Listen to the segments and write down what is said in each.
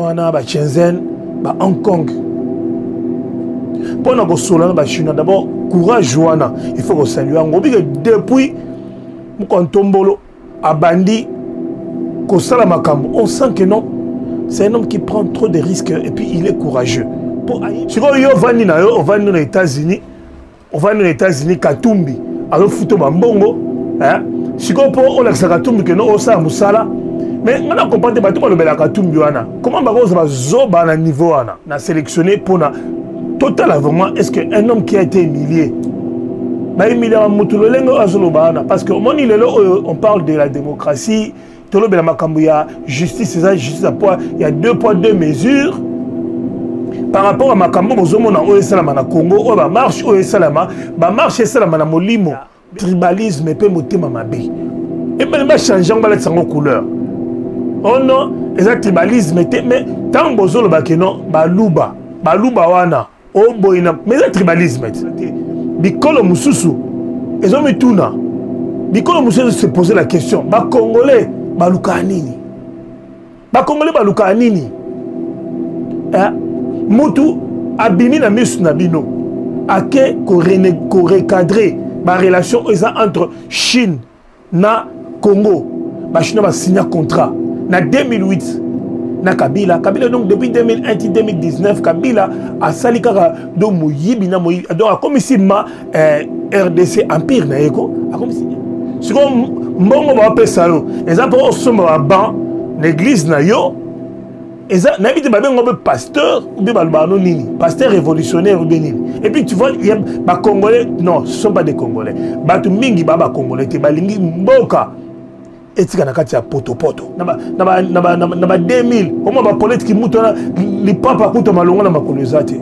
wana, ba Shenzhen, ba Hong Kong, mpo na kosolola na bachinois. D'abord courage wana, il faut kosalue yango. Obike depuis mokontombolo abandi kosala makambo, on sent que non, c'est un homme qui prend trop de risques et puis il est courageux. Sikoyo yo ovandi na yo, ovandi na États-Unis, ovandi na États-Unis, Katumbi azofuta bambongo. Sikoyo mpo olakisa Katumbi ke no osala mosala, mais nga na comprendre te, bato balobela Katumbi wana, comment bakozwa bazoba na niveau wana na sélectionné mpona totala vraiment est ce que un homme qui a été humilié, bahumiliaka motu lolenge oyo azoloba wana? Parce que omoni lelo oyo on parle de la démocratie, tolobela makambo ya justice, eza justice ya poids, ya deux poids deux mesures par rapport à makambo bozomona oyo esalama na Congo, oyo bamarche oyo esalama, bamarche esalama na molimo tribalisme mpe motema mabe. Ebele bachange yango, balatisa yango couleur. Oh non, eza tribalisme te, mais ntango bozoloba ke non, baluba, baluba wana oboyi na, mais eza tribalisme te. Bikolo mosusu ezomituna, bikolo mosusu se poser la question: bacongolais balukaka nini? Bacongolais balukaka nini? Eh? Mutu abimi na miso na bino, ake korecadre barelation oyo eza entre Chine na Congo. Bachinois basigna contrat na 2008 na Kabila. Kabila donc depuis 2001 ti 2019, Kabila asali kaka donc moyibi na moyibi, donc akomisi ma RDC empire na ye ko akomisi. Sikoyo mbongo bapesa yo eza mpo osomba baban na église na yo. Eza nayebi te, babengo mpe pasteur ou bien balobaka no nini, pasteur révolutionnaire ou bien nini. Et puis tu vois, bacongolais, non, ce sont pas des Congolais. Bato mingi baa bacongolais te, balingi mboka etika na kati ya potopoto na ba 2000. Omwa bapolitiki, mutu wana lipapa akuta malongo na makolo eza te.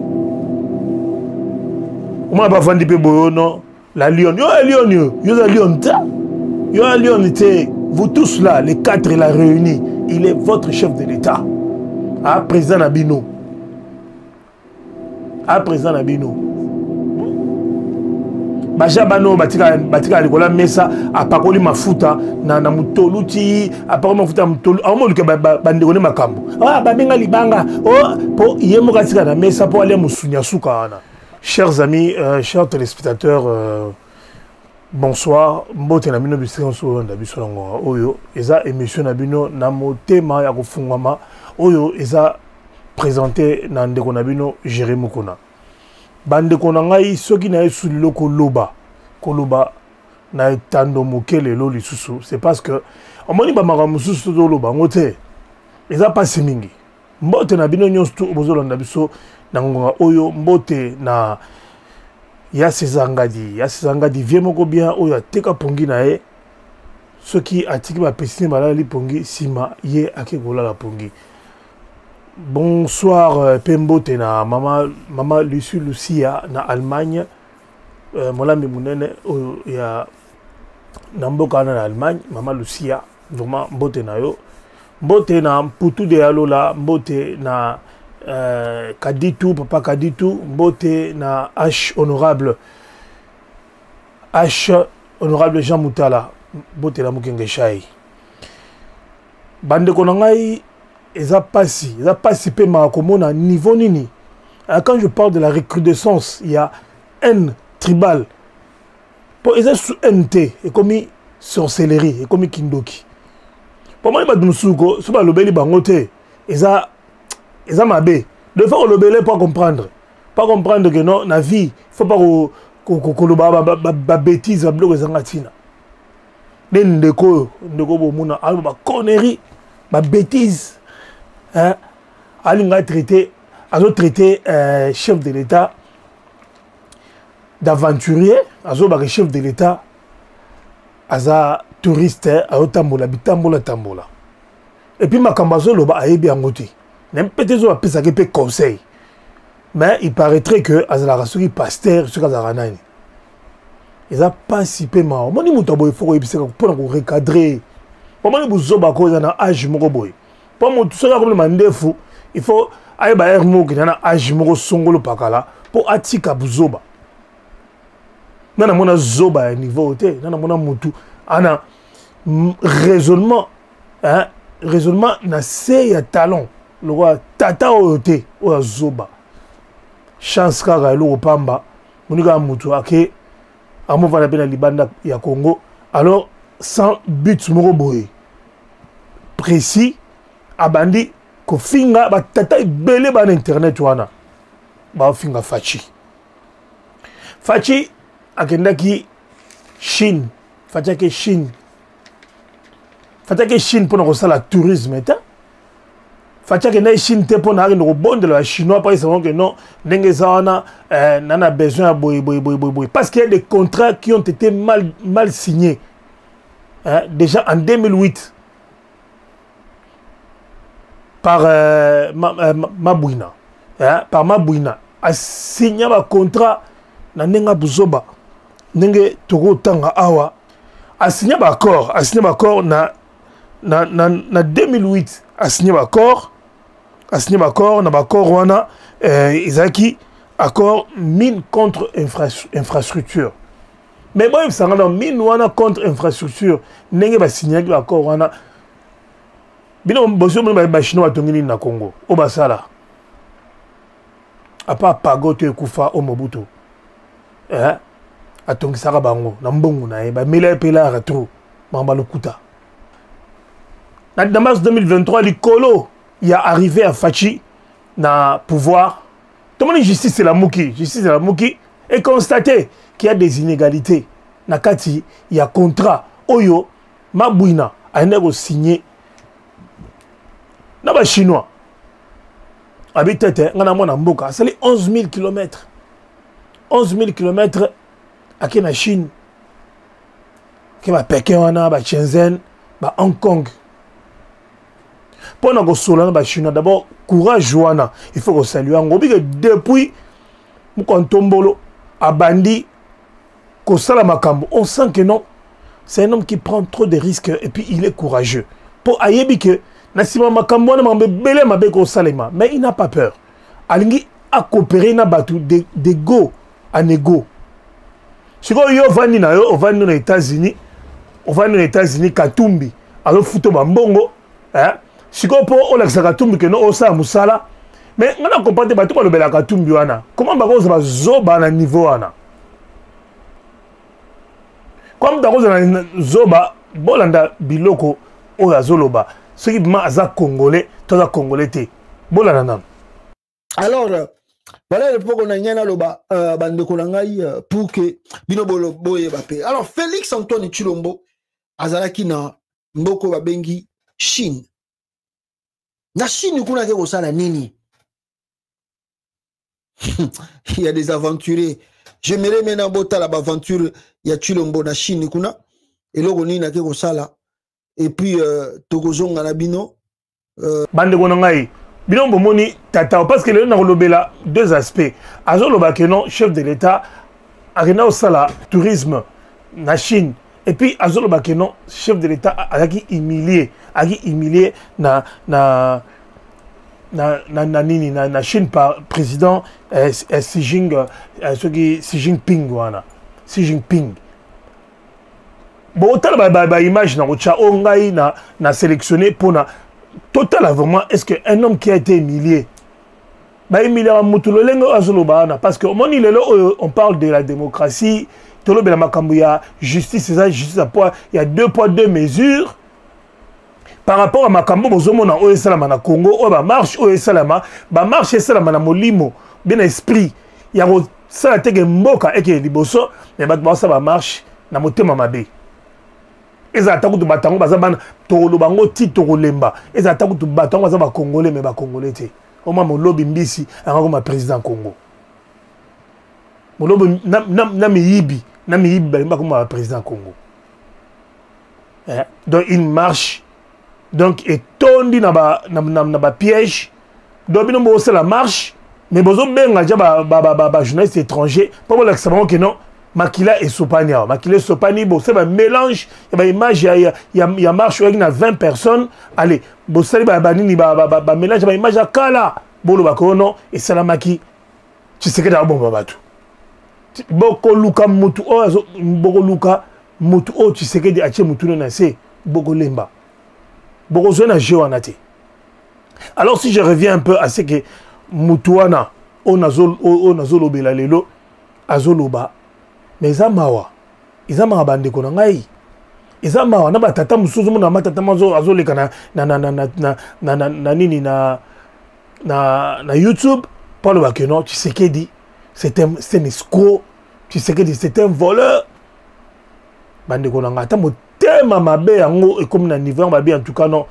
Omwana bavandi mpe boyo, no la lion, yo ya lion, yo yo oza lion te, yo ya lion te. Vous tous là, les quatre là réunis, il est votre chef de l'État, ah, président na bino, ah, président na bino. Baja bana oyo batikala likolo ya mesa, apakoli mafuta na motolu ti apakoli mafuta ya motolu, aomoluka bandeko nde makambo, ah, babenga libanga mpo ye moko atika na mesa mpo alia mosuni ya suka wana. Chers amis, chers téléspectateurs, bonsoir. Mbote na bino bisika nyonso olanda biso na ngonga oyo. Eza émission na bino na motema ya kofungwama, oyo eza présenté na ndeko na bino Jérémy Mukuna. Bandeko na ngai, soki na yesu lelo koloba koloba na etando moke lelo lisusu, c'est parce que omoni bamakambo mosusu tozoloba yango te, eza mpasi mingi. Mbote na bino nyonso tu bozolanda biso na ngonga oyo. Mbote na ya César Ngadi, ya César Ngadi, vie moko bien oyo ateka pongi na ye. Soki atiki bapesine balali pongi, nsima ye ake kolala pongi. Bonsoir mpe mbote na mama, mama Lucie Lucia na Allemagne, molambi monene oyo ya na mboka wana na Allemagne. Mama Lucia, vraiment mbote na yo. Mbote na Mputu de Yalola, mbote na Kaditu, papa Kaditu, mbote na H honorable, H honorable Jean Mutala, mbote na Mokenge Shai. Bandeko na ngai, eza pasi, eza pasi mpe maka komona niveau nini. Quand je parle de la recrudescence ya haine tribale, mpo eza su haine te, ekomi sorcellerie, ekomi kindoki. Mpo moni bato mosusu ko so balobeli bango te, eza mabe. De fois olobele po comprendre, pas comprendre que non, na vie faut pas koloba babétise, babiloko ezanga ntina. Nde ndeko oyo, ndeko bomona aloba baconnerie, babétise, alinga traité, azotraité chef de l'État d'aventurier, azobaka chef de l'État aza touriste, azotambola bitambola tambola. Et puis makambo azoloba, ayebi yango te, na mpe te ezo bapesaki mpe conseil. Mais il paraîtrait que azalaka soki pasteur, soki azalaka nani. Eza mpasi mpe mawa. Omoni moto ya boye, fo koyebisaka mpona korecadre. Omoni buzoba ko eza na age moko boye, mpo motu soki akomi mandefu, il faut ayeba ere moko kenda na age moko songolo pakala mpo atika buzoba. Nga namona zoba ya niveau te, nga namona motu ana raisonnement, hein, raisonnement na se ya talon. Lokola tata oyo te, oyo azoba. Chance kaka eloko pamba, monika mutu ake amovanda mpe na libanda ya Congo. Alors sans but moko boye précis, abandi kofinga batata ebele bana internet wana baofinga Fatshi. Fatshi akendaki Chine, Fatshi ake Chine, Fatshi ake Chine mpona kosala tourisme te. Fatshi akendaki Chine te mpona akende kobondela ba chinois mpo ayebisa bango ke non, ndenge eza wana eh, na na besoin ya boye boye boye boye boye, parce qu'il y a des contrats qui ont été mal signés hein, déjà en 2008 par Mabouina, hein, par Mabouina a signé ba contrat na ndenge ya buzoba, ndenge tokotanga awa, a signé ba accord, a signé ba accord na 2008, a signé ba accord, a signé ba accord na ba accord wana ezalaki accord mine contre infrastructure. Mais boyebisanga na mine wana contre infrastructure ndenge basignaki ba accord wana, bino bosi omoni ba chinois batongi nini na Congo oyo basala à part pago to ekufa o Mobutu, eh, atongisaka bango na mbongo na ye, bamela ye mpe lara trop makambo lokuta. Na mars 2023, likolo ya arrivé ya Fatshi na pouvoir, tomoni justice elamuki, justice elamuki et constaté qu'il y a des inégalités na kati ya contrat oyo Mabouina ayenda kosigner na ba chinois. Abi tete nga na mwana mboka asali 11000 km, 11000 km ake na Chine, ke ba Pékin wana, ba Shenzhen, ba Hong Kong mpo na kosola na ba chinois. D'abord courage wana il faut kosaluer yango. Obike depuis Mukantombolo abandi kosala makambo, on sent que non, c'est un homme qui prend trop de risques et puis il est courageux. Po ayebi que na nsima makambo wana, makambo ebele mabe kosalema, mais il n'a pas peur, alingi acoopérer na bato d'ego en ego. Sikoyo yo ovandi na yo, ovandi na États-Unis, ovandi na États-Unis, Katumbi azofuta bambongo, eh? Sikoyo mpo olakisa Katumbi keno osala mosala, mais nga na comprendre te bato balobelaka Katumbi wana, comment bakozala bazoba na niveau wana? Comme takozala na zoba, bolanda biloko oyo azoloba, soki bima aza congolais to aza congolais te, bolanda nano. Alors voilà le poko na ngai naloba bandeko na ngai pour que bino boyeba mpe. Alors Félix Antoine Tshilombo azalaki na mboka babengi Chine. Na Chine kuna ake kosala nini? Il y a des aventuriers. J'aimerais maintenant botala baaventure ya Tshilombo na Chine kuna, eloko nini ake kosala, et puis tokozonga na bino. Bandeko na ngai, bino bomoni tata, parce que lelo nakolobela deux aspects. Azoloba ke non, chef de l'État akenda kosala tourisme na Chine, et puis azoloba ke non, chef de l'État azalaki humilié, azalaki humilié na nini na Chine par président Xi Jing, soki Xi Jinping wana, Xi Jinping. Botala baimage na kotya oyo ngai na sélectionné mpona totala vraiment est ce que un homme qui a été humilié, bahumiliaka motu lolenge oyo azoloba wana? Parce que omoni lelo oyo on parle de la démocratie, tolobela makambo ya justice, eza justice ya poids, ya deux poids deux mesures par rapport à makambo bozomona oyo esalama na Congo, oyo bamarche oyo esalama, bamarche esalama na molimo bien na esprit ya kosala teke mboka ekeye liboso, me bato bazosala bamarche na motema mabe. Ezala ata kutu bato yango baza bana, tokoloba yango ti tokolemba, ezala ata kutu bato yango baza bacongolais, me bacongolais te. Oma molobi mbisi anga koma président Congo, molobi na miyibi, na miyibi balingi bakoma baprésident Congo, eh? Donc une marche donc etondi na bapiège. Donc bino bosala marche, mais bozobenga ja bajournaliste étranger mpo bolakisa bango ke non, makila esopani awa, makila esopani. Bosala bamélange ya baimage ya marche oyaki na 20 personnes. Allez, bosali banini, bamélange ya baimage ya kala, bolobaka oyo non, esalamaki Tshisekedi abomba bato. Bokoluka mutu oyo, bokoluka mutu oyo Tshisekedi atie mutu na se, bokolemba, bokozwa na jeu wana te. Alors si je reviens un peu à ce que mutu wana oyo nazolobela lelo azoloba, mais eza mawa, eza mawa bandeko na ngai, eza mawa na batata mosusu. Ozomona matata azoleka na, na, na, na, na, na, na, na, na nini na, na, na YouTube mpo aloba ke non, Tshisekedi c'est un escroc, Tshisekedi c'est un voleur. Bandeko na ngai, ata motema mabe yango ekomi na niveau yango babi. En tout cas non,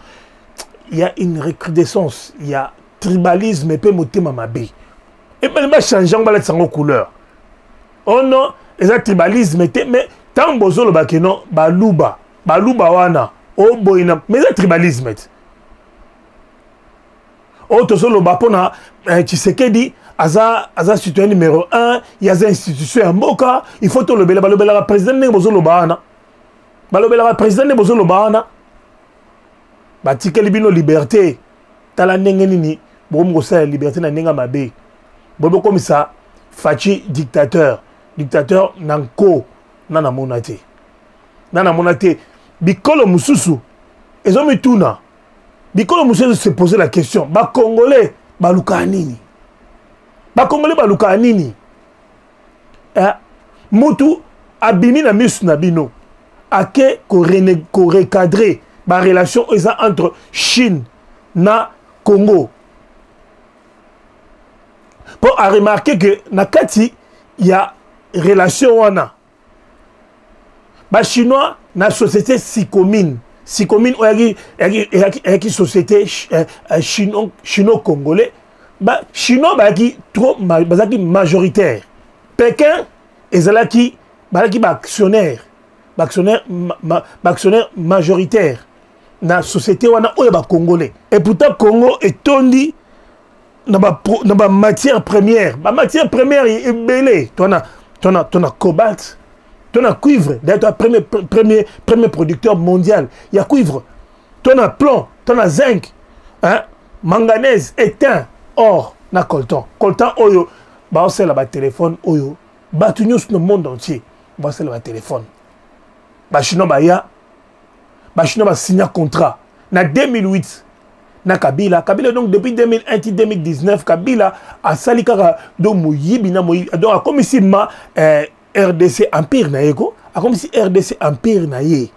il y a une recrudescence, il y a tribalisme mpe motema mabe. Ebele bachange yango, balatisa yango couleur. Oh non, eza tribalisme te, mais ntango bozoloba ke non, baluba, baluba wana oboyina, mais eza tribalisme te. Oyo tozoloba mpona Tshisekedi aza citoyen numéro 1, ye aza institution ya mboka, il faut tolobela. Balobelaka président ndenge bozoloba wana? Balobelaka président nde bozoloba wana? Batikeli bino liberté, tala ndenge nini bokomi kosala liberté na ndenge ya mabe. Boye bokomisa Fatshi dictateur, dictateur na nko. Na namona te, na namona te. Bikolo mosusu ezomituna, bikolo mosusu se poser la question: Bacongolais balukaka nini? Bacongolais balukaka nini? Eh, mutu abimi na misu na bino, ake korecadrer barelation oyo eza entre Chine na Congo, mpo aremarquer ke na kati ya relation wana, Bachinois na société Sicomine, Sicomine oyo eyaki société chino congolais, Bachinois bayaki trop, bazalaki majoritaire. Pékin ezalaki, bazalaki baactionnaire majoritaire na société wana oyo Bacongolais. Et pourtant Congo etondi na bamatière première, bamatière première ebele. Tona cobalt, tona cuivre. D'ailleurs toa premier producteur mondial ya cuivre. Tona plomb, tona zinc, hein? Manganèse, étain, or na coltan. Coltan oyo baosala batelefone, oyo bato nyonso na monde entier baosala batelefone. Bachinois baya, Bachinois basigna contrat na 2008 na Kabila. Kabila donc depuis 2001 ti 2019, Kabila asali kaka donc moyibi na moyibi. Donc akomisi ma RDC empire na ye ko, akomisi RDC empire na ye.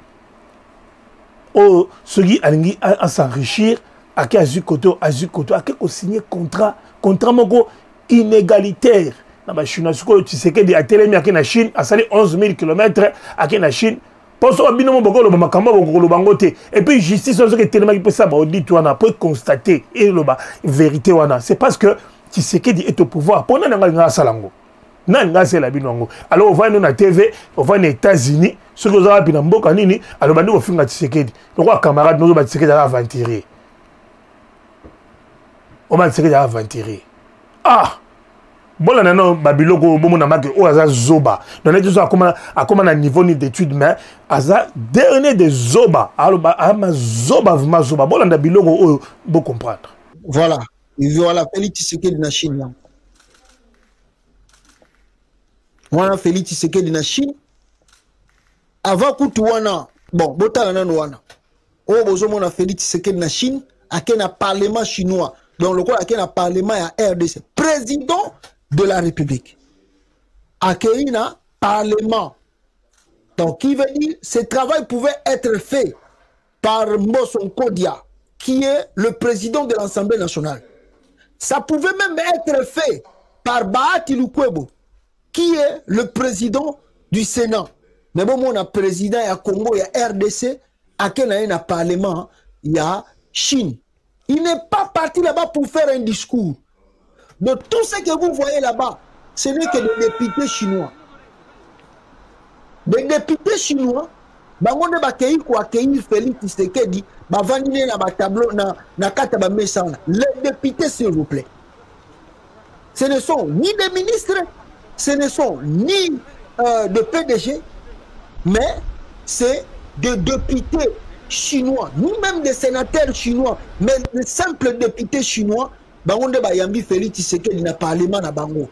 Oyo soki alingi as'enrichir, ake azwi koto, azwi koto, ake kosigne contrat, contrat moko inégalitaire na Bachinois. Sikoyo Tshisekedi atelemi, ake na Chine, asali 11 000 km, ake na Chine mpo soki bino mo bokoloba makambo, bokoloba yango te. Et puis justice wana soki etelemaki mpe sa baaudit wana mpo econstate, eloba vérité wana, c'est parce que Tshisekedi est au pouvoir. Mpo nani yango alinga asala yango? Nani nga asala bino yango? Alors ovandi no na TV, ovandi na États-Unis, soki oza wapi na mboka nini, alors bandi kofinga Tshisekedi lokola camarade nozoba Tshisekedi aza aventurier, oba Tshisekedi aza aventurier. Ah, bolanda nano babiloko oyo, bomona make oyo aza zoba. Donc neti so akoma na niveau ni d'étude, mais aza dernier de zoba. Aloba ama zoba, vraiment zoba. Bolanda biloko oyo, bocomprendre. Voilà, voilà Félix Tshisekedi na Chine yango wana. Félix Tshisekedi na Chine avant kutu wana. Bon, botala nano wana oyo bozomona Félix Tshisekedi na Chine, ake na parlement chinois. Donc lokola ake na parlement ya RDC, président de la République akei na parlement, donc qui veut dire ce travail pouvait être fait par Mbosso Nkodia, qui est le président de l'Assemblée nationale. Ça pouvait même être fait par Bahati Lukwebo, qui est le président du Sénat. Mais bon, mon président ya Congo, ya RDC, ake na ye na parlement ya Chine. Il n'est pas parti là-bas pour faire un discours. Donc tout ce que vous voyez là-bas, ce n'est que des députés chinois. Des députés chinois, bango nde bakei koaccueillir Félix Tshisekedi, bavandi nde na batableau na kati ya bamesa wana. Les députés, s'il vous plaît. Ce ne sont ni des ministres, ce ne sont ni des PDG, mais c'est des députés chinois, ni même des sénateurs chinois, mais des simples députés chinois. Bango nde bayambi Félix Tshisekedi na parlement na bango.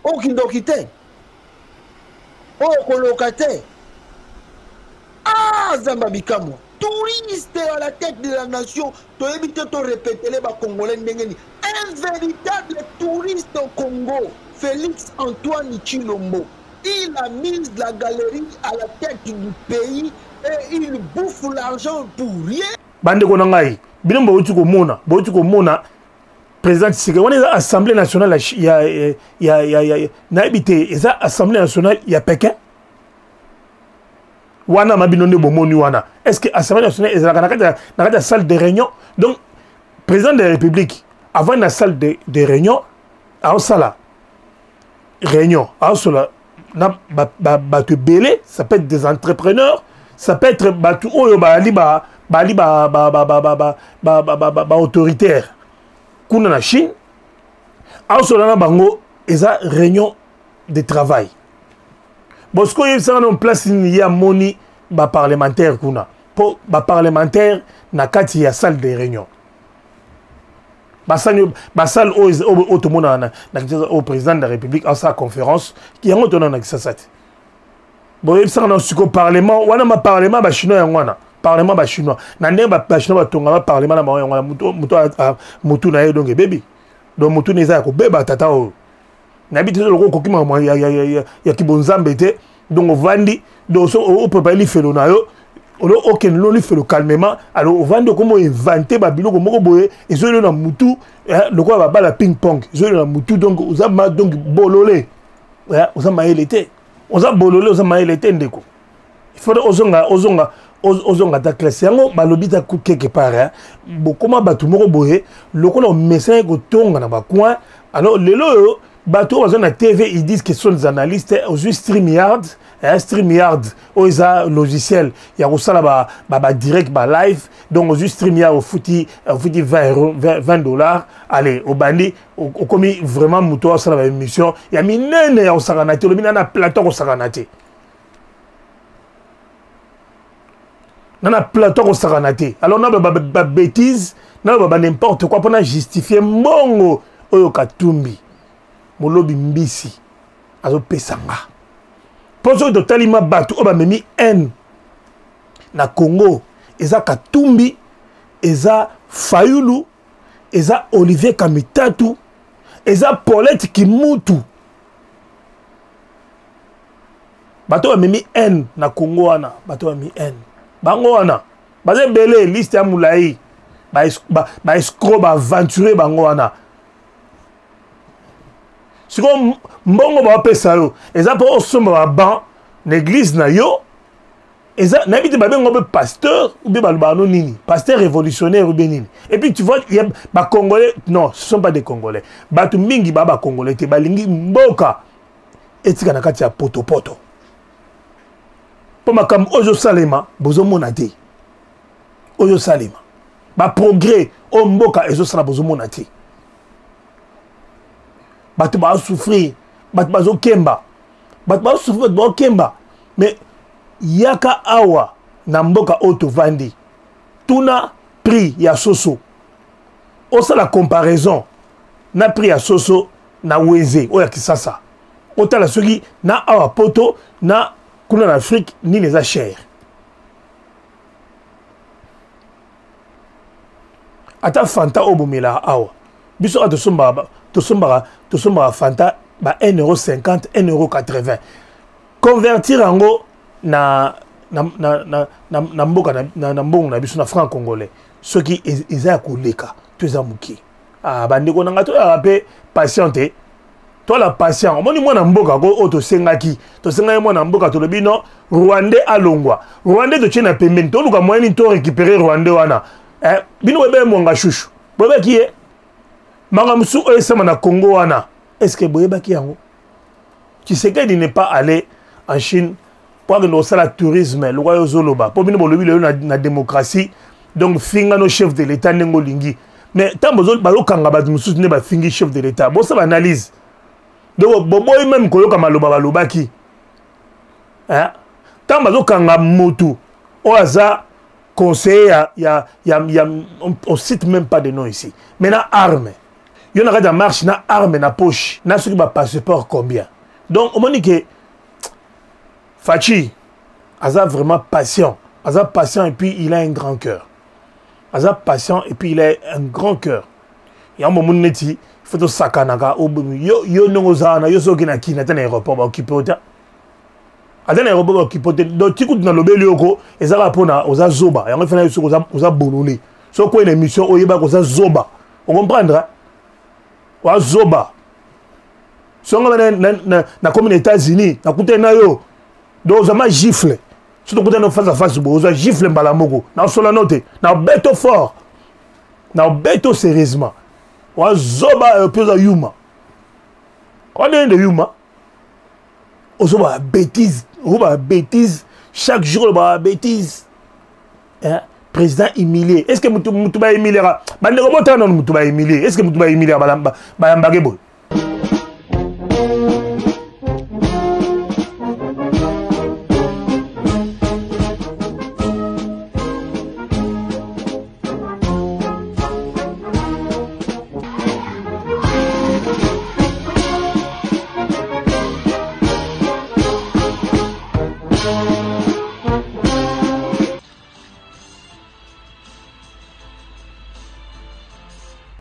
Okindoki te, oyo koloka te. Ah, Zamba bikamwa. Tout touriste à la tête de la nation. Toyebi te to répétele ba Congolais ndenge nini. Un véritable touriste au Congo, Félix Antoine Tshilombo. Il a mis la galerie à la tête du pays et il bouffe l'argent pour rien. Bandeko na ngai, bino bouti komona, bouti komona président Tshisekedi wana eza assemblée nationale ya ya ya ya nayebi te eza assemblée nationale ya Pékin wana ma bino nde bomoni wana est ce que assemblée nationale ezalaka na kati ya na kati ya salle de réunion? Donc président de la république avant na salle de réunion aosala réunion, aosala na bato ebele. Ça peut être des entrepreneurs, ça peut être bato oyo baali ba baali ba ba ba ba ba ba ba ba ba ba autoritaire kuna na Chine, aosala na bango, eza réunion de travail. Bon, sikoyo oyebisaka na place nini ye amoni baparlementaire kuna? Mpo baparlementaire na kati ya salle de réunion, basali basale oyo tomona na Kinshasa, oyo président de la république asala conférence, yango tona na Kinshasa te. Boyebisaka na siko parlement wana, ma parlement bachinois yango wana, parlement bachinois na ndenge bachinois batonga ba parlement na bango yango wana. Mutu na ye donc ebebi, donc mutu na eza ya kobeba. Tata oyo nayebi te lokola okoki makambo ya kibonzambe te. Donc ovandi, donc so oprépare lifelo na yo, okende lo lifelo calmement. Alors ovandi, okoma oinvente babiloko moko boye ezoyelo na mutu lokola babala ping pong ezoyelo na mutu. Donc oza ma donc bolole, oza mayele te, oza bolole, oza mayele te ndeko. Il faut ozonga ozonga ozonga ta classe. Yango balobi ta quelque part bokoma bato moko boye lokola omesani kotonga na bacoin. Alors lelo oyo bato oyo baza na TV, ils disent que ce sont des analystes. Ozwi StreamYard, StreamYard oyo eza logiciel ya kosala badirect, ba balive. Donc ozwi StreamYard, ofuti 20 euro, 20 $, allez, obandi, okomi vraiment moto osala baémission ya minene ya kosakana te. Olobi na plateau kosakana te, na plateau kosakana te. Alors na babêtise, na ba n'importe quoi mpona justifier mbongo oyo Katumbi molobi mbisi azopesa nga. Mpo soki totalima bato oyo bamemi haine na Congo, eza Katumbi, eza Fayulu, eza Olivier Kamitatu, eza Paulette Kimutu. Bato bamemi haine na Congo wana, bato bamemi haine bango wana baza ebele, liste ya molai, baescroc, baaventurier bango wana. Sikoyo mbongo bapesa yo eza mpo osomba baban na église na yo. Eza nayebi te babengo mpe pasteur ou bien balobaka no nini, pasteur révolutionnaire ou bien nini. Et puis tu vois, y a bacongolais, non, ce sont pas des Congolais. Bato mingi baa bacongolais te, balingi mboka etika na kati ya potopoto, mpo makambo oyo ezosalema bozomona te, oyo ezosalema, baprogrès oyo mboka ezosala bozomona te. Bato bazosouffrir, bato bazokemba, bato bazosouffrir, bato bazokemba. Mais yaka awa na mboka oyo tovandi, tuna prix ya soso, osala comparaison na prix ya soso na wenze oyo ya Kisasa, otala soki na awa poto na kuna na Afrique nini eza cher. Ata Fanta oyo bomelaka awa, biso awa tosombaka Fanta ba 1 euro 50, 1 euro 80. Convertir yango na mboka na mbongo na biso na franc congolais, soki eza ya koleka to eza moke. Ah, bandeko na ngai, toyaka mpe patient te, toala patient. Omoni mwana mboka ko oyo tosengaki mwana mboka, tolobi non, Rwandais alongwa, Rwandais totie na pembeni, toluka moyen nini to récupérer Rwandais wana. Bino boyebaki Mwanga Shushu, boyebaki ye makambo mosusu oyo esama na Congo wana, est ce que boyebaki yango? Tshisekedi n'est pas allé en Chine po akende kosala tourisme lokwa yo ozoloba. Mpo bino bolobi lelo na démocratie, donc finga no chef de l'État ndenge olingi. Mais ntango bazokanga bato mosusu nde bafingi chef de l'État, bosala analyse. Donc boboyi même koyoka maloba balobaki ntango bazokanga motu oyo aza conseiller ya, on cite même pas de nom ici, mais na arme yo na kati ya marche, na arme na poche, na soki bapasseport combien. Donc omoni ke Fatshi aza vraiment patient. Aza patient et puis il a un grand cœur. Aza patient et puis il a un grand cœur. Yango bomoni neti faut tosakanaka yo yo ndenge oza wana yo soki na kini ata na aéroport baokipe yo te ata na aéroport baokipe yo te donc ti kutu nalobeli yo ko eza kaka mpona oza zoba yango efana yo soki oza bolole soki okwei na émission oyebaka oza zoba ocomprendre oza zoba songo nakomi na États-Unis nakutani na yo donc ozwa ma gifle soki tokutani no face à face boye ozwa gifle mbala moko nakosola no te nabeto fort nabeto sérieusement wazoba euh, mpe oza yuma wana nde yuma ozoba bétise ozoba bétise chaque jour oloba bétise hein? président humilié est ce que mutu mutu ba humiliera bandeko botala nanu mutu ba humilié est ce que mutu ba humiliera bayambake boye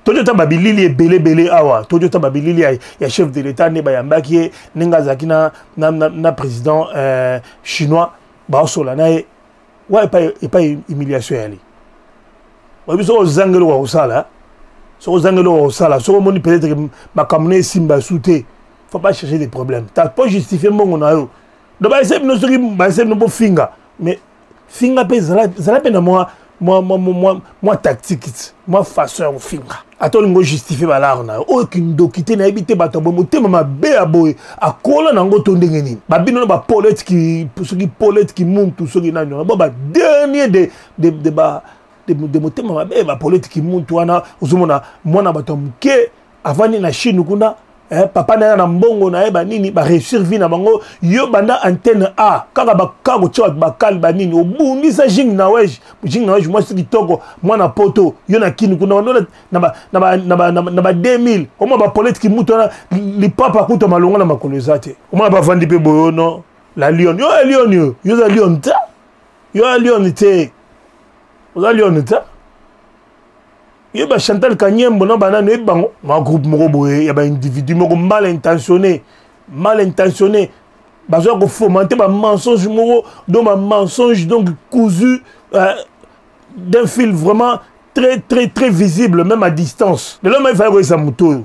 Toyota babilili ebele ebele awa toyota babilili ya, ya chef de l'état nde bayambaki ye ndenge azalaki na, na, na, na président euh, chinois baosola na ye wa epai epai humiliation yali oyebi soki ozangi eloko ya kosala soki ozangi eloko ya kosala soki omoni peut-être makambo na esimba su te faut pas chercher des problèmes ta po justifier mbongo na yo donc bayese bino soki bayese bino bofinga mais finga mpe zala mpe na mwa mwa mwa mwa mwa tactique ti mwa façon ya kofinga ata olingi ojustifie balare na yo oyo kindoki te nayebi te bato ya boye motema mabe ya boye akola na yango to ndenge nini babino na bapolete ki soki polete kimuntu soki nani wana bo badernier de, de, de, ba de, de motema mabe bapolete kimuntu wana ozomona mwana bato ya moke avandi na chine kuna eh, papa na ye na mbongo na ye banini baréussir vie na bango yo banda antenne a kaka kaka kotia bato bakale banini obundisa jing na wej jing na wej mwasi kitoko mwana poto yo na kini kuna bando na ba 2000 omona bapolitiki mutu wana lipapa kuta malonga na makolo eza te omona bavandi mpe boyo no la lion yo ya lion yo yo oza lion te yo ya lion te oza lion te ye ba Chantal Kanyembo na banani oyebi bango ma groupe moko boye ya ba individu moko mal intentionné mal intentionné bazoya kofomenter ba mensonge moko donc ba mensonge donc cousu euh, d'un fil vraiment très très très visible même à distance lelo mai faya koyesa moto oyo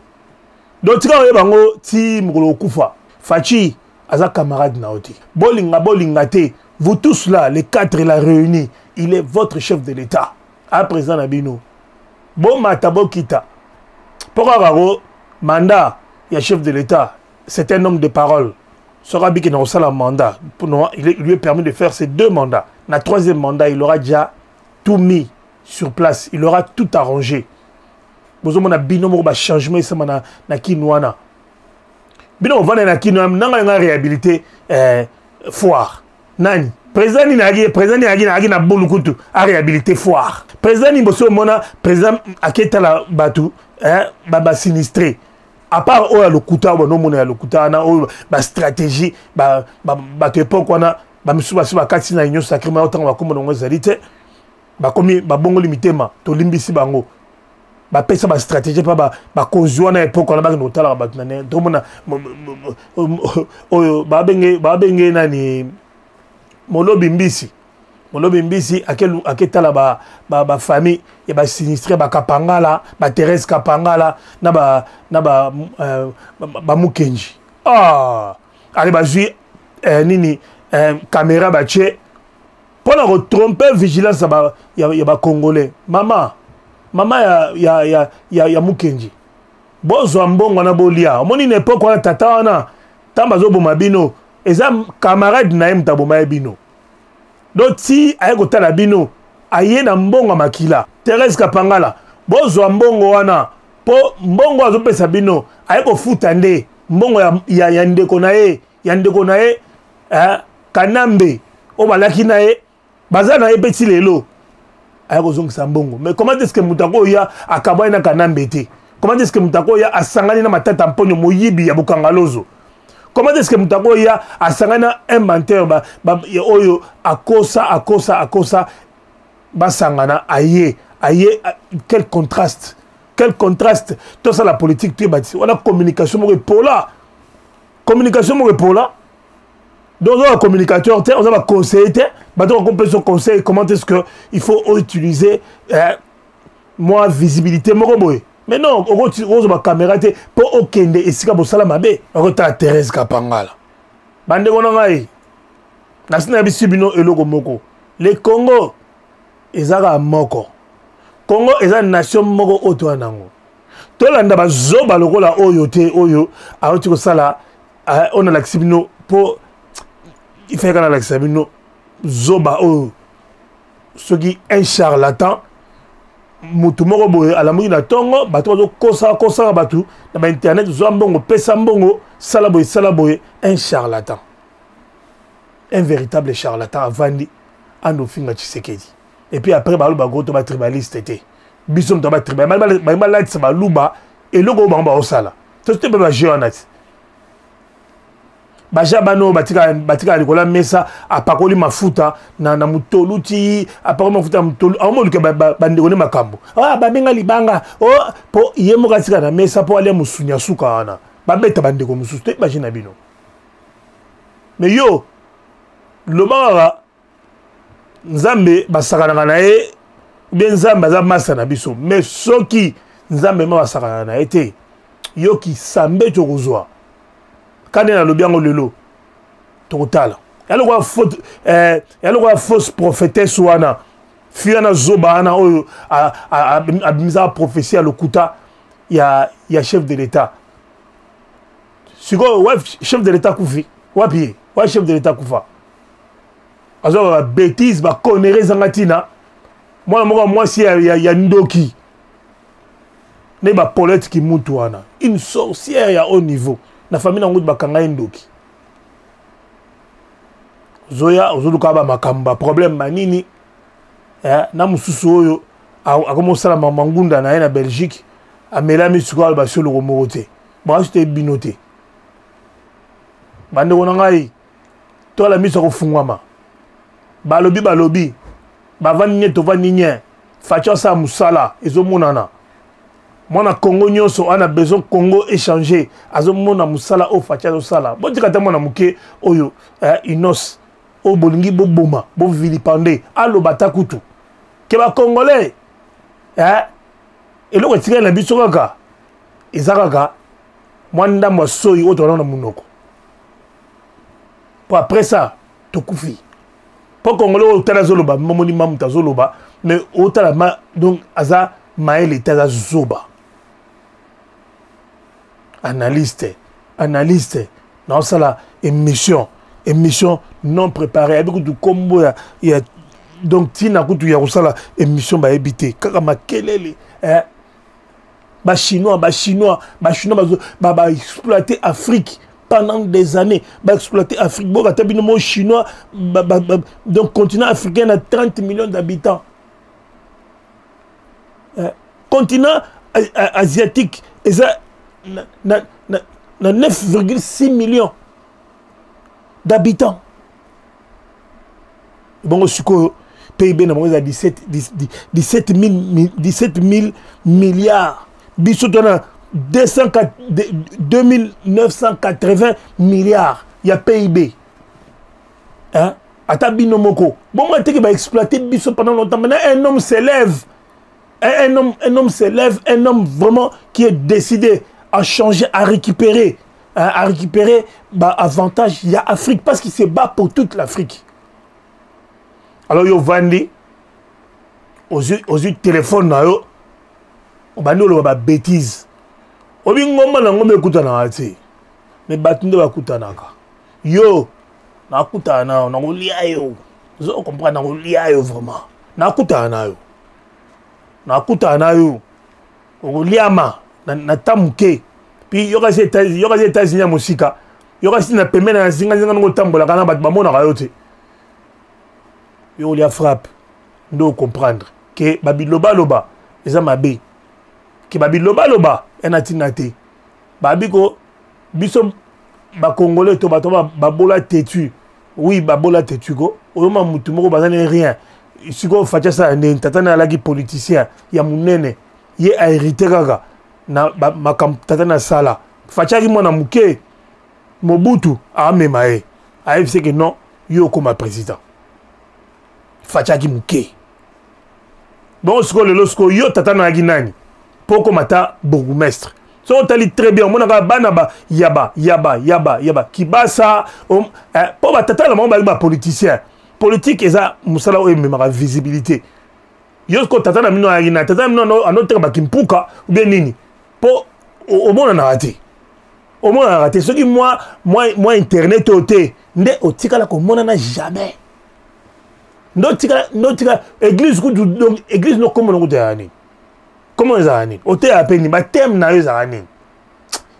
donc tika oyeba yango ti mokolo okufa Fatshi aza camarade na yo te bolinga bolinga te vous tous là les quatre la réunis il est votre chef de l'état a président na bino bomata bokita mpo kaka ko mandat ya chef de l'état c'est un homme de parole soki abiki na kosala mandat il lui est permis de faire ses deux mandats na troisième mandat il aura déjà tout mis sur place il aura tout arrangé bozomona bino moko bachangement esama na, na kini wana bino bovanda na kini wana nanga yanga réhabilité eh, foire nani président nini ayaki président nini ayaki ayaki na bolu kutu aréhabilité foire président nini bosi omona président aketala bato eh, basinistré à part oyo ya lokuta oyo banomona ya lokuta wana oyo bastratégie bato epoke wana bamisusu basi bakatisi na union sacré ma ntango bakombo nango ezali te bakomi babongoli mitema tolimbisi bango bapesa bastratégie mpa bakonzi wana epoke wana bakende kotalaka bato na ne tomona oyo babenge nani molobi mbisi molobi mbisi aketala bafamille ya basinistre bakapangala batherese kapangala na bamukenji euh, ah! ale bazwi eh, nini eh, kamera batie mpo na kotrompe vigilance ya bacongolais ba mama mama ya, ya, ya, ya, ya mukenji bozwa mbongo wana bolia omoni na epoke wana tata wana ntango bazoboma bino eza camarade na ye moto aboma ye bino donc ti aye kotala bino aye na mbongo ya makila therese kapangala bozwa mbongo wana mpo mbongo azopesa bino aye kofuta nde mbongo ya, ya, ya ndeko na ye ya ndeko na ye eh, kanambe oyo balaki na ye baza na ye mpe ti lelo aya kozongisa mbongo mais comment est ce que moto akoya akabwani na kanambe te comment est ce que moto akoya asangani na matata mponyo moyibi ya bokangalozo Comment est-ce que moto akoya asangani na un menteur ba, ba, oyo akosa akosa akosa basangana aye aye? Quel contraste, quel contraste! Tosala politique toyeba ti wana communication moko epola, communication moko epola. Donc oza bacommunicateur te, oza baconseiller te. Bato bakopesa conseil comment est ce que il faut utiliser mwa visibilité moko boye. Mais non, okozwa bacaméra te mpo okende esika bosala mabe. Okotala Thérèse Kapangala. Bandeko na ngai, nasi nayebisi bino eloko moko: le Congo eza kaka moko. Congo eza nation moko oyo toya nango. Tolanda bazoba lokola oyo te, oyo awuti kosala oyo nalakisi bino, mpo ifayaka nalakisa bino zoba oyo. Soki un charlatan, motu moko boye alamuki na ntongo, bato bazokosaka kosaka bato na bainternet: zwa mbongo, pesa mbongo, sala boye, sala boye. Un charlatan, un véritable charlatan, avandi ando ofinga Tshisekedi. Et puis après baloba goto batribaliste te. Biso moto batribal balingi balatisa baluba eloko oyo bango baosala to te mpe baje wana ti baja bana oyo batikala likolo ya mesa, apakoli mafuta na motolu ti apakoli mafuta ya motolu, akomoluka bandeko nde makambo. Ah, babenga libanga oh, mpo ye moko atika na mesa mpo alia mosuni ya suka wana, babeta bandeko mosusu te. Baje na bino. Mais yo loba kaka Nzambe basakanaka na ye bien, Nzambe aza masa na biso. Mais soki Nzambe ma basakanaka na ye te, yo kisambe tokozwa kande. Nalobi yango lelo, tokotala ya lokola faute ya lokola fausse prophétesse wana, fi wana, zoba wana oyo abimisaka prophétie ya lokuta ya chef de l'État. Sikoyo chef de l'État kufi wapi? Ye wa chef de l'État kufa, azwaka babétise, baconnerie ezanga ntina. Mwana moko ya mwasi ya ndoki nde bapolete kimutu wana, une sorcière ya haut niveau na famille nango, bakanga ye ndoki. Ozoya ozoluka bamakambo, baproblème manini na mosusu oyo akomi osala mangunda na ye na Belgique, amelami sikoyo, aloba si oloko moko te, basi te bino te. Bandeko na ngai, toala miso ya kofungwama. Balobi balobi bavandi nye, tovandi nye. Fatshi asala mosala, ezomonana. Mwana Congo nyonso ana besoin Congo échanger, azomona mosala oyo Fatshi azosala. Botika ata mwana moke oyo Inos oyo bolingi boboma, bovilipende, aloba ata kutu ke bacongolais eloko etikali na biso kaka eza kaka mwa ndambo ya soyi oyo tolanda na monoko, po après ça tokufi. Mpo congolais oyo otala azoloba, mamoni mamutu azoloba, mais otala ma donc aza mayele te, aza zoba. Analyste, analyste naosala émission, émission non préparée, ayebi kutu nkombo ya donc ntina kutu ya kosala émission bayebi te, kaka makelele eh. Bachinois, bachinois, bachinois baexploite Afrique pendant des années, baexploite Afrique. Bokata bino mo chinois ba, donc continent africain na 30 millions d'habitants eh. Continent asiatique eza na 9,6 millions d'habitants. Bongo sikoyo PIB na bango eza 17 000 milliards, biso to na 2980 milliards ya PIB, hein? Ata bino moko bongo ateki baexploite biso pendant longtemps. Maintenant un homme s'élève, un homme s'élève, un homme vraiment qui est décidé à changer, à récupérer, hein, à récupérer bah, avantage ya Afrique, parce qu'il se bat pour toute l'Afrique. Alors yo vandi, ozwi telefone na yo, obandi oloba babétise. Obi ngomba na ngomba ekutanaka te, me bato nde bakutanaka. Yo nakutana na yo, nakolia yo, ozo comprendre? Nakolia yo vraiment, nakutana na yo, nakutana na yo, okoliama na ta moke. Puis yokasi États-Unis ya mosika, yokasi na pembeni na zingazinga ndenge otambolaka na bato bamonaka yo te. Yo olia frappe nde ocomprendre ke babilobaloba eza mabe, ke babilobaloba ya na ntina te. Babi ko biso Bacongolais to bato babola têtu. Oui, babola têtu ko oyoma mutu moko baza ne rien. Sikoyo Fatshi asala ndeni? Tata na alaki politicien ya monene, ye ahérité kaka na makambo tata na asala. Fatshi aki mwana moke, Mobutu amema ye, ayebisi ke non, yo okoma président. Fatshi aki moke. Bongo sikoyo lelo, sikoyo yo tata na ayaki nani mpo okoma ata bourgmestre? Soki otali très bien, omonaka bana ba yaba yaba yaba yaba kibasa mpo eh, batata na bango bazali bapoliticien. Politique eza mosala oyo ememaka visibilité. Yo sikoyo, tata na bino ayaki na tata na bino anoteka bakimpuka ubie nini mpo omonanaka te, omonanaka te. Soki mwa internet oyo te, nde otikala komonana jamais. Nde otikala, nde otikala église kutu. Donc église no komona kutu ezala nini? Comment ezala nini? Oteyaka mpe nini? Bathème na yo ezala nini?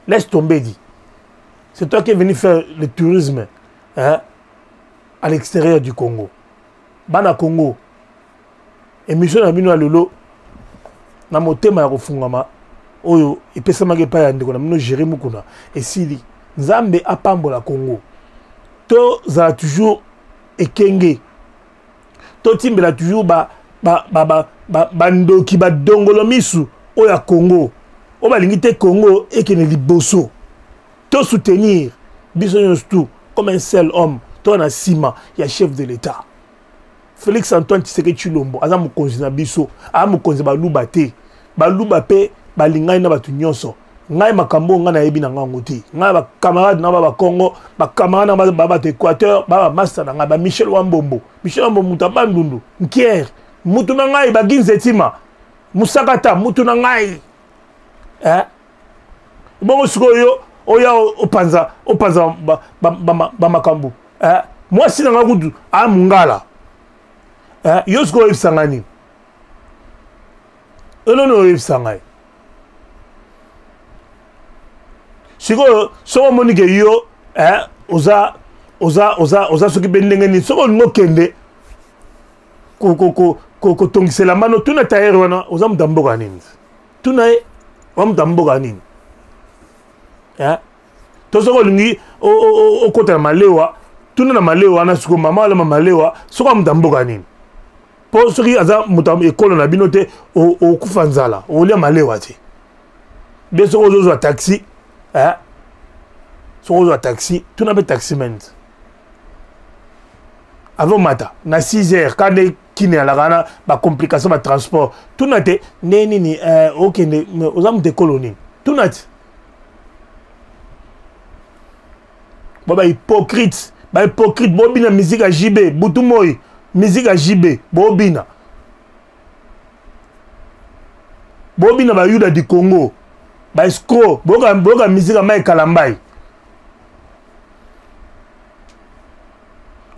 Laisse tomber, dit c'est toi qui es venu faire le tourisme, hein, à l'extérieur du Congo. Bana Congo, émission na bino ya lelo na motema ya kofungama oyo epesamaki epai ya ndeko na bino Géri Mukuna esili. Nzambe apambola Congo. Tozala toujours ekenge, totimbela toujours bandoki ba, ba, ba, badongolo misu oyo ya Congo, oyo balingi te Congo ekende liboso. Tosoutenir biso nyonso tout comme un seul homme, to na nsima ya chef de l'État Félix Antoine Tshisekedi Tshilombo. Aza mokonzi na biso, aza mokonzi baluba te. Baluba mpe balingani na bato nyonso. Ngai makambo oyo ngai nayebi na ngango te. Ngai bacamarade na ba bakongo, bacamarade na ba bato Équateur, ba bamaster na ngai, bamichel Wambombo, Michel Wambombo, moto ya Bandundu, Nkiere, mutu na ngai, baginzetima Musakata, mutu na ngai, eh? Bongo sikoyo oya opanza opanza bamakambo, eh? Mwasi na ngai kutu aya mongala, eh? Yo sikoyo oyebisa ngai nini? Eloni oyebisa ngai sikoyo? Soki omoni ke yo, eh, oza oza oza oza soki mpe ndenge nini, soki olingi okende kotongisela mano, tuna tayere wana: oza moto ya mboka nini? Tuna ye: oza moto ya mboka nini, eh? To soki olingi okota na malewa, tuna na malewa wana sikoyo, mama alama malewa, soki aza moto ya mboka nini. Mpo soki aza moto ya ekolo na bino te, okufa nzala, olia malewa te. Bien, soki ozozwa taxi, eh? Soki ozwa taxi, tuna mpe taximan avant mata na 6 heures ka nde kini alaka wana bacomplication batransport. Tuna te nde nini, eh, okende, oza moto ekolo nini? Tuna te. Bo bahypocrite, bahypocrite, bobina musique ya JB butu moi, musique ya JB bobina, bobina. Bayuda du Congo, baescro, boyoka, boyoka musique ya Mai Kalambai.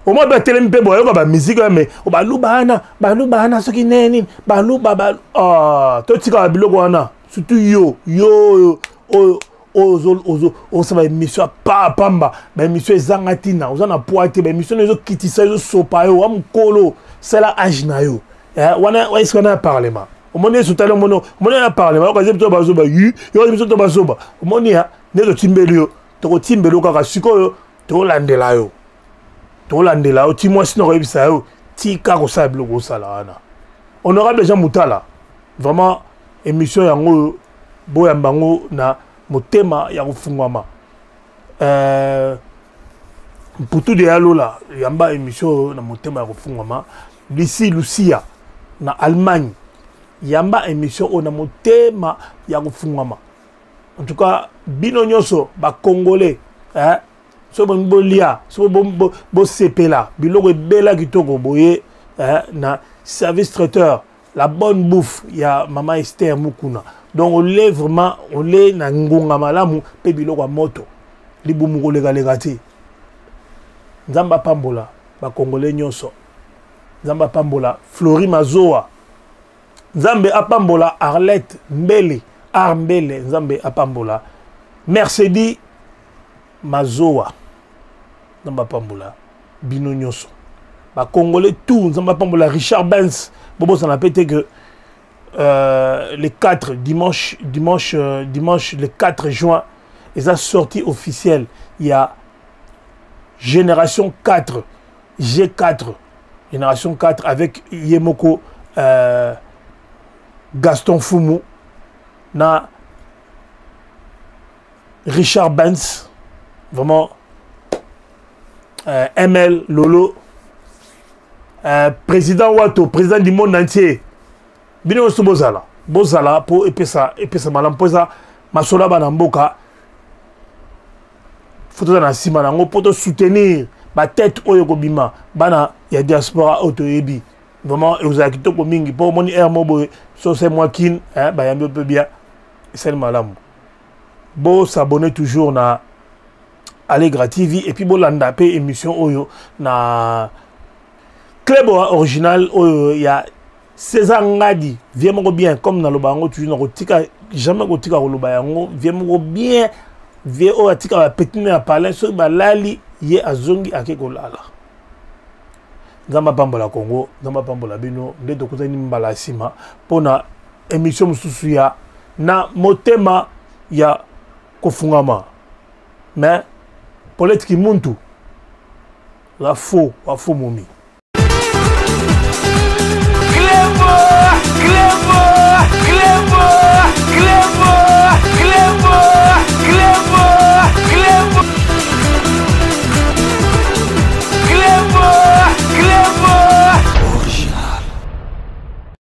Omoi mpe atelemi mpe boyoka bamusike oyo, me baluba wana, baluba wana soki nini nini, baluba ba oh, totikaka biloko wana. Surtout yo, yo oyo oyo osala baémission ya pa pamba, baémission ezanga ntina, oza na poids te, baémission na ezokitisa, ezosopa yo. Wa mokolo sala age na yo, eh, wana eske wana ya parlement? Omoni yesu, tali, omoni, omoni ya parlement, yokazi biso bazoba yu, yokazi biso to bazoba. Omoni ya nde totimbeli yo, tokotimbeli yo kaka sikoyo, tolandela yo, tolandela yo ti mwasi na koyebisa yo: tika kosala biloko osala wana. Honorable Jean Mutala, vraiment émission yango oyo boyamba yango na motema ya kofungwama. Mputu de Yalola, yamba émission oyo na motema ya kofungwama. Lucie Lucia na Allemagne, yamba émission oyo na motema ya kofungwama. En tout cas bino nyonso bacongolais, eh? Soki bolingi bolia, soki bosepela biloko ebela kitoko boye, eh? Na service traiteur La Bonne Bouffe ya mama Esther Mukuna. Donc ole vraiment ole na ngonga malamu mpe biloko ya moto, libumu kolekaleka te. Nzambe apambola bacongolais nyonso. Nzambe apambola Flori Mazoa, Nzambe apambola Arlette Mbele, Ar Mbele, Nzambe apambola Mercedi Mazoa, Nzambe apambola bino nyonso bacongolais tout. Nzambe apambola Richard Benz. Bobosana mpe te que le 4 dimanche, dimanche, dimanche le 4 juin. Eza sortie officielle ya Génération 4, G4, Génération 4 avec ye moko Gaston Fumu na Richard Benz, vraiment ML Lolo, président Wato, président du monde entier. Bino nyonso bozala, bozala po epesa, epesa malamu po eza masolo ya bana mboka. Faut tozala na nsima na yango po tosoutenir batete oyo ekobima bana ya diaspora oyo toyebi. Vraiment ekozala kitoko mingi po omoni aire moko boye so se mwa kin, hein, bayambi mpe bien, esali malamu. Bo s'abonner toujours na Allegra TV et puis bolanda pe émission oyo na Cleboa original oyo ya César Ngadi, vieux moko bien comme na loba yango toujours na kotika jamais kotika koloba yango, vieux moko bien, vieux oyo atika ba petit na palais soki balali ye azongi ake kolala. Nzambe apambola Congo, Nzambe apambola bino, nde tokutani mbala ya nsima mpona émission mosusu ya na motema ya kofungama. Mais Paulette Kimuntu la faux, la faux momi. Clébo, Clébo.